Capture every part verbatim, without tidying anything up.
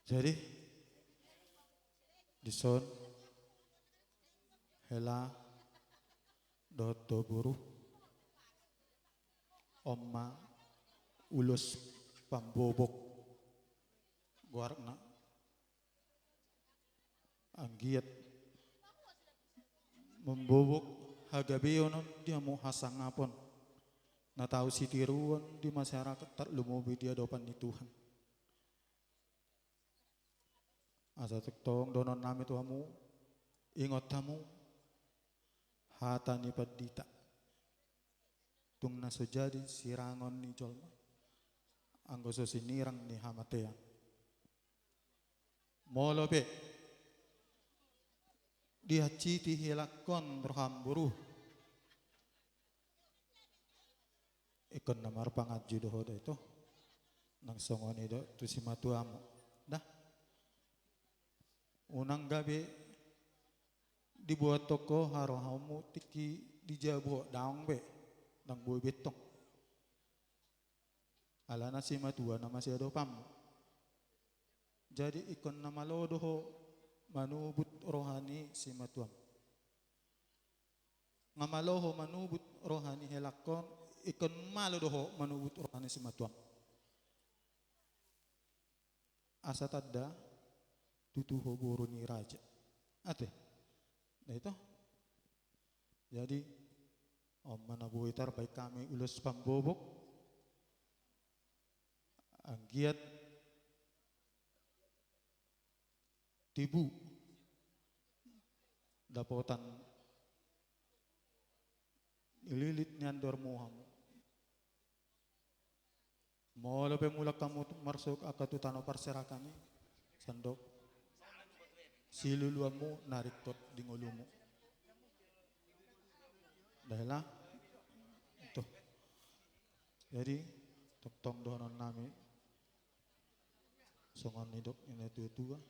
Jadi, dison, hela, dohot do boru, on ma ulos pambobok goarna. Anggiat mambobok hagabeon on di hamu, hasangapon na tau sitiruon di masyarakat, tarlumobi di adopan ni Tuhan. Asa tongtong dohonon nami tu hamu, ingot hamu hata ni pandita: Tung na so jadi sirangon ni jolma, anggo so sinirang ni hamatean. Molo pe dihansiti helangkon roham boru, ingkon na marpanganju do ho da, ito. Nang songon i do tu simatuam, da. Unang gabe dibuat tongko harohamu tingki di jabu ho, daong be, ndang boi be tong. Alana simatua na masiadopanmu. Jadi ingkon na malo do ho manubut roha ni simatuam. Nga malo ho manubut roha ni helangkon, ingkon malo do ho manubut roha ni simatuam. Asa tanda tutu ho boru ni raja. Ate. Da ito. Jadi, on ma na boi tarbaen hami ulos pambobok, anggiat tibu dapotan lilit ni andormu hamu. Molo pe mulak hamu tu, marsuhuk angka tu tano parserahan i, sandok siluluanmu na ringkot di ngolumu. Da hela. Tuh. Jadi, tongtong dohonon nami songon nidok ni natuatua.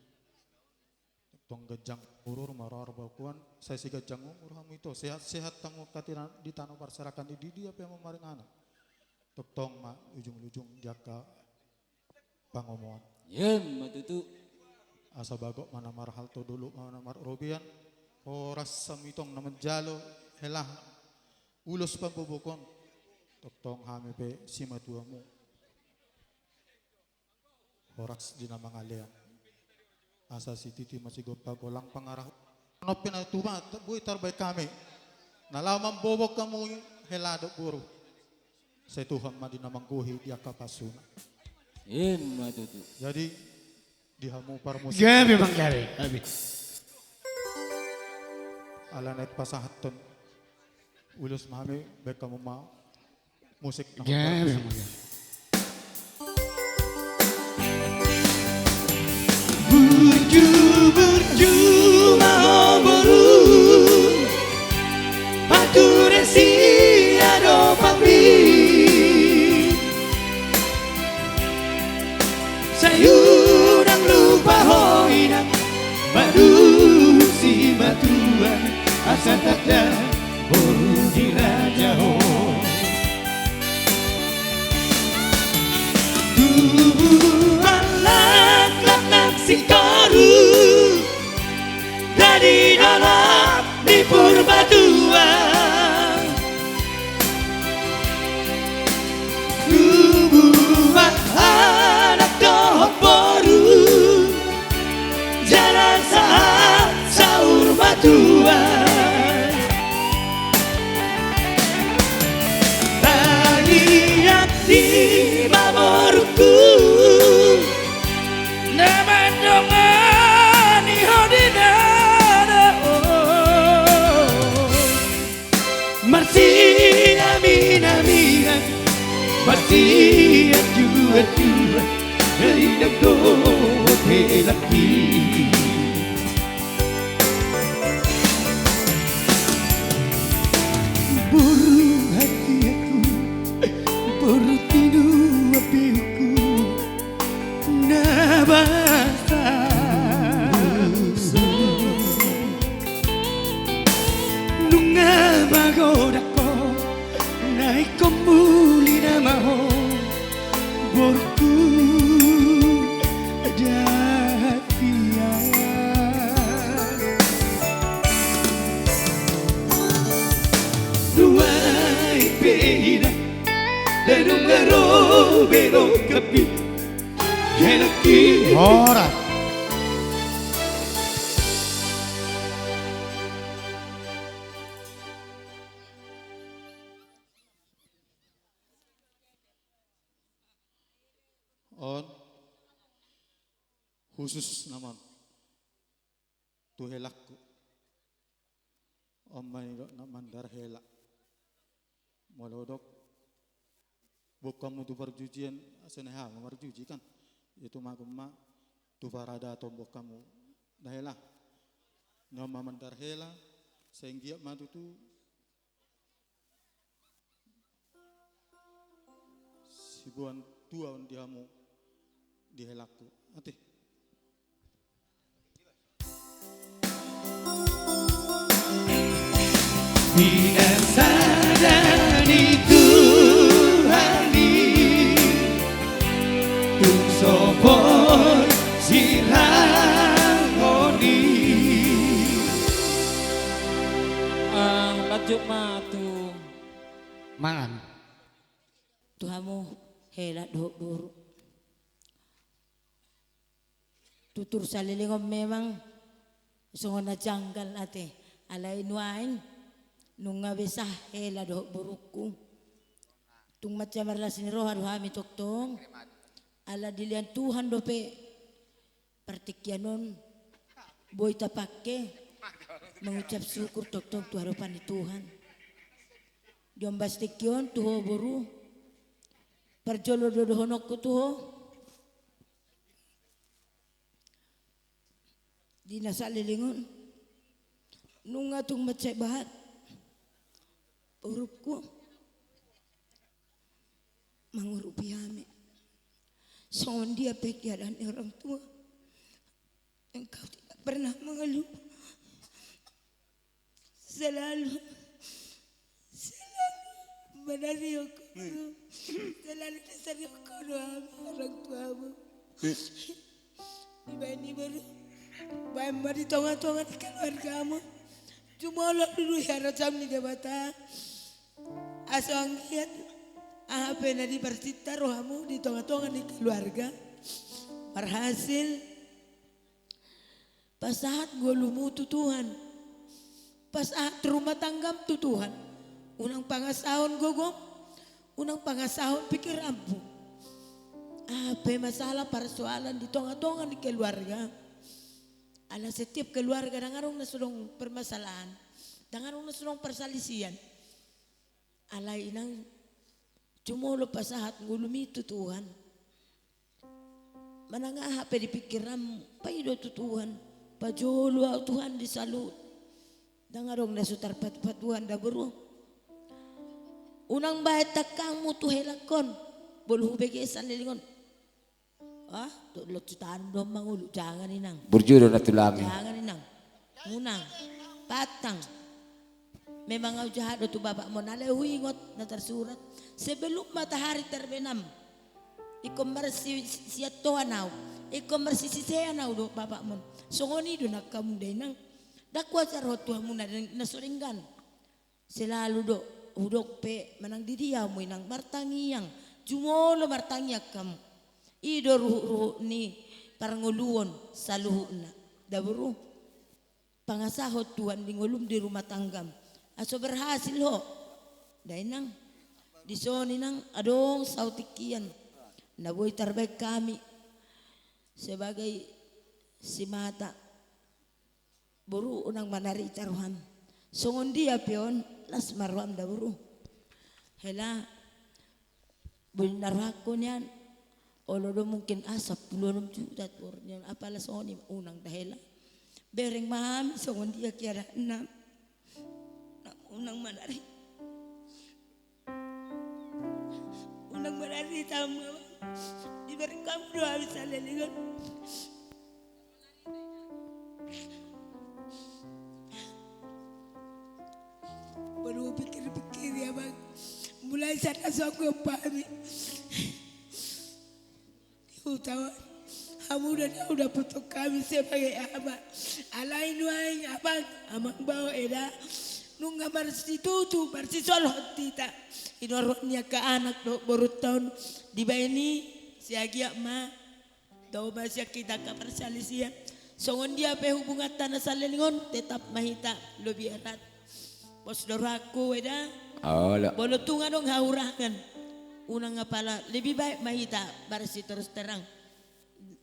Tong ganjang umur, maror bakuan, sai siganjang umur hamu ito, sehat-sehat hamu angka di tano parserahan i, di dia pe hamu maringanan. Tongtong ma ujung-ujung di angka pangomoan. I ma tutu. Asa bagot ma na marhalto, dolok ma na marrobean. Horas hamu ito na manjalo hela ulos pambobok on. Tongtong hami pe simatuamu horas di na mangalean. Asa sititi ma sigompa golang pangarahutna. On pe na tubu boi tarbaen hami na laho mambobok hamu hela dohot boru. Sai Tuhan ma di na manggohi di angka pasuna. I ma tutu. Jadi, di hamu parmusik, gabe, bang, gabe, gabe. Ala naeng pasahathon ulos ma hami, baen hamu ma musik na. Gabe, gabe. Burju, burju ma ho boru, pature siadopanmi. Sai unang lupa ho inang, manu simatua, asa tanda boru ni raja ho. Tubuan laklak nang singkoru, dadi dolok di Purbatua. Tubuan anak dohot boru, jala sahat saur matua. Tangiang di ma borungku, na mandongani ho di na da, oh. Marsiaminaminan, marsianjuanjuan, hela dohot helangki. Boru hatiaku, boru tinuan beku, na basa. Nunga magodang ho, na ingkon muli nama ho, borungku, da. Bero kepi. Helaki. Horas. On. Khusus nama on. Tu helangku. On ma nidok na mandar hela. Molo dok. Boan hamu tu parjujian, asa na hea ma marjuji kan. Itu ma gumma tu paradaton boan hamu. Dahela. Na on ma mandar hela. Sai anggiat ma tutu. Siboan tua on di hamu di helangku. Ate. Di sada ni Tuhan i tung so porsirangkon i. Ah, lanjut ma tu mangan. Tu hamu hela dohot boru. Tutur saleleng on memang songon na janggal ate, alai nuaeng nunga be sah hela dohot borungku. Tung mansai marlas ni roha do hami tongtong. Ala dilehon Tuhan dope partingkian on boi tapangke mangucap syukur tongtong tu adopan ni Tuhan. Di ombas tingki on tu ho boru, parjolo do dohononku tu ho. Di na saleleng on nunga tung mansai bahat borungku mangurupi hami. Songon dia pe keadaan ni orang tua, engkau tidak pernah mengeluh. Selalu, selalu manarihon ho. Selalu disarihon ho do hami orang tuamu. Dibaen i boru, baen ma di tongatonga ni keluargamu. Jumolo do di harajaon ni Debata. Asa anggiat aha pe na diparsinta rohamu di tongatonga ni keluarga, marhasil pasahat ngolum tu Tuhan. Pasahat rumah tanggam tu Tuhan. Unang pangasahon gogom, unang pangasahon pikiranmu. Aha pe masalah parsoalan di tongatonga ni keluarga. Ala setiap keluarga ndang adong na so adong permasalahan. Ndang adong na so adong parsalisian. Alai inang, jumolo pasahat ngolum i tu Tuhan. Manang aha pe di pikiranmu, paido tu Tuhan. Pajolo au Tuhan di saluhut. Ndang adong na so tarpatupa Tuhan da boru. Unang baen tangkangmu tu helangkon. Molo hubege saleleng on. Ah, tu lot sitahan do mangolu, jangan inang. Burju do na tulang. Jangan inang. Unang. Pantang. Memang au jahat do tu bapakmon, alai huingot na tarsurat. Sebelum matahari terbenam, ingkon marsi-, si-, siantoan au. Ingkon marsisisean au dohot bapakmon. Songon i do nang hamu da inang. Ndang huajar ho tu hamu na, na so denggan. Selalu do hudok pe manang di dia hamu inang martangiang, jumolo martangiang hamu. I do ruhutruhut ni parngoluon saluhutna. Da boru, pangasahon Tuhan di ngolum di rumah tanggam. Asa berhasil ho. Da inang. Dison inang adong saotik hian na boi tarbaen hami sebagai simata. Boru, unang manarita roham. Songon dia pe on, las ma roham da boru. Hela, boi na rohangku nian. Olo do mungkin asa pulu onom juta tu boru nian. Apala songon i, unang da hela. Bereng ma hami songon dia keadaanna. Unang manari. Unang manarita hamu, Amang. Dibereng hamu do hami saleleng on. Molo hupikirpikiri, Amang. Mulai sian na so anggo hami. Di huta on, hamu do na hudapothon hami sebagai ama. Alai nuaeng, Amang, Amang bao eda. Nunga marsitutu, marsisolhot hita. Di roha ni angka anak dohot borunta on, dibaen i, sai anggiat ma dao ma sian hita angka parsalisian. Songon dia pe hubunganta na saleleng on, tetap ma hita lobi erat. Pos do rohangku, Eda. Olo. Molo tung adong hahurangan, unang apala, lebih baik ma hita marsitorus terang.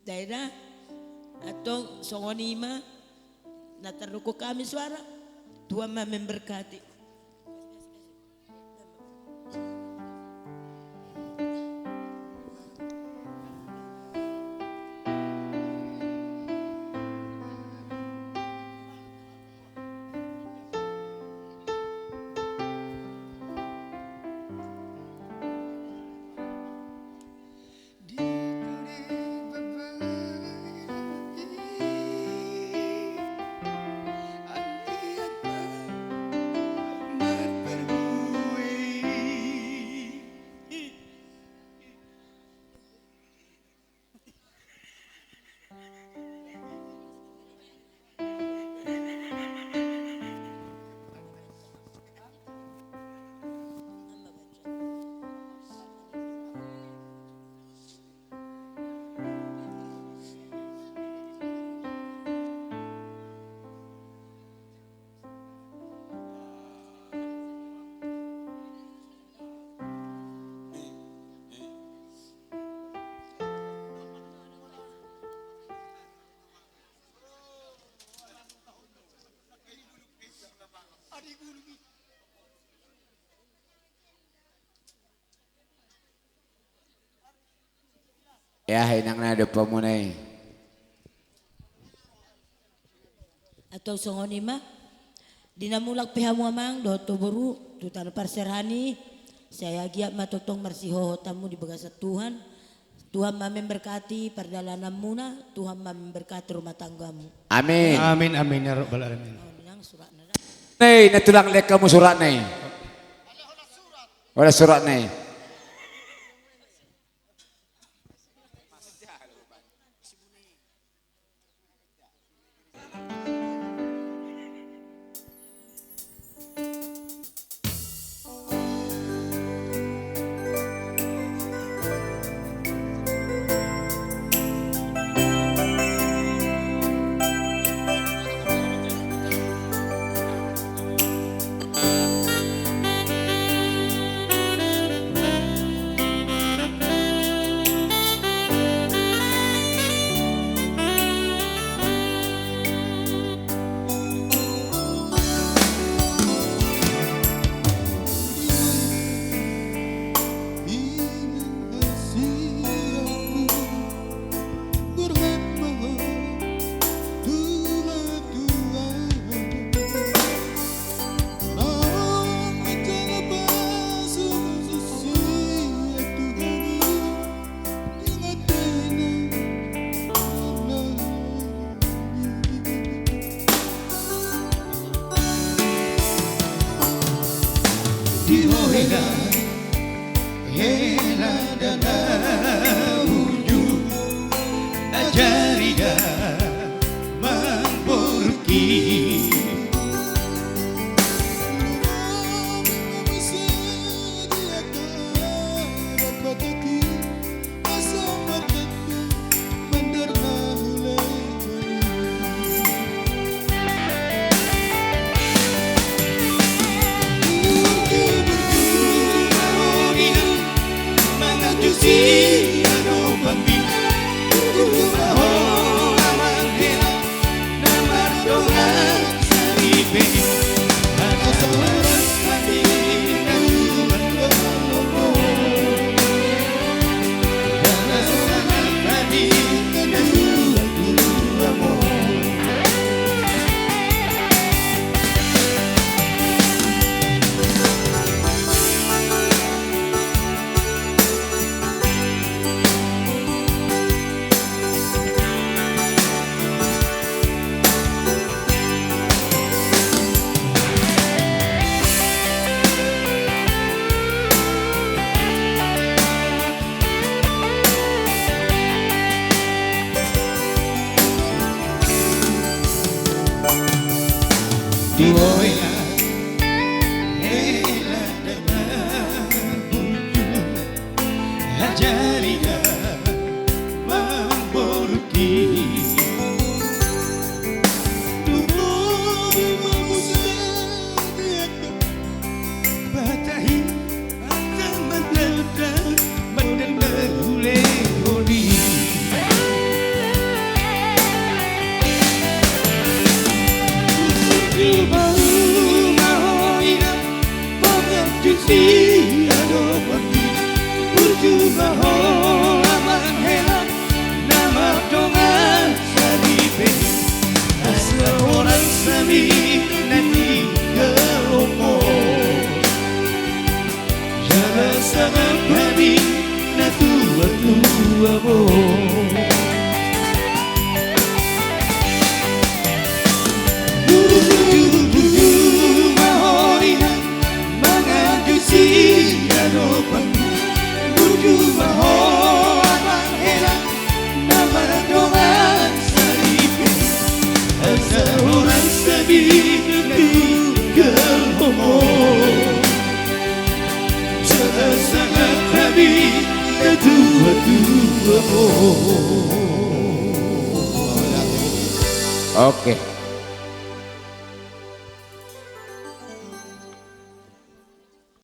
Daida, antong songon i ma na tardok hami suara. Tuhan ma memberkati. Ia, inang, na dohononmuna i. Antong songon i ma. Di na mulak pe hamu amang dohot tu boru tu tano parserahan i, sai anggiat ma tongtong marsihohot hamu di bagasan Tuhan. Tuhan ma memberkati pardalananmuna, Tuhan ma memberkati rumah tanggamu. Amin. Amin, amin, ya rabbal alamin. Songon i nang suratna da. Nai, na tulang, lehon hamu suratna i. Holan suratna i. Di ho hela, hela da na unjuk, na jarida mangborki. Di ho hela, Oke.